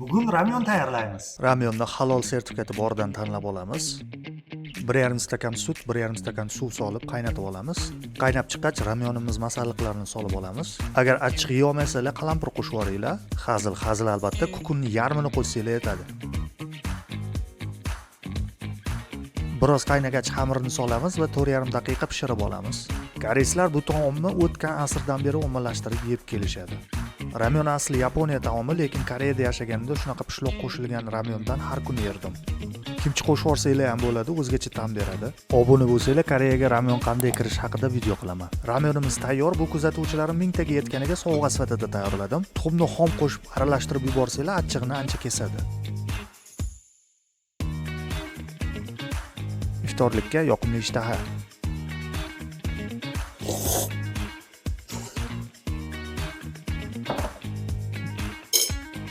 Bugun ramyon tayyorlaymiz. Ramyonni halol sertifikati boridan tanlab olamiz. 1,5 stakan sut, 1,5 stakan suv solib qaynatib olamiz. Qaynab chiqqach ramyonimiz masalliqlarini solib olamiz. Agar achchiq yeya olmasanglar, qalampir qo'shib yuboringlar. Hazil, hazil albatta, kukunni yarmini qo'shsanglar yetadi. Biroz qaynagach xamirni solamiz va 4,5 daqiqa pishirib olamiz. Koreyslar bu taomni o'tgan asrdan beri ommalashtirib yeb kelishadi. Ramyon asli Yaponiya taomi, lekin Koreyada yashaganimda shunaqa pishloq qo'shilgan ramyondan har kuni yerdim. Kimchi qo'shib yuborsanglar ham bo'ladi, o'zgacha ta'm beradi. Obuna bo'lsanglar, Koreyaga ramyon qanday kirish haqida video qilaman. Ramyonimiz tayyor. Bu kuzatuvchilarim 1000 taga yetganiga sovg'a sifatida tayyorladim. Tuxumni xom qo'shib aralashtirib yuborsanglar, achchig'ini ancha kesadi. Iftorlikka yoqimli ishtaha.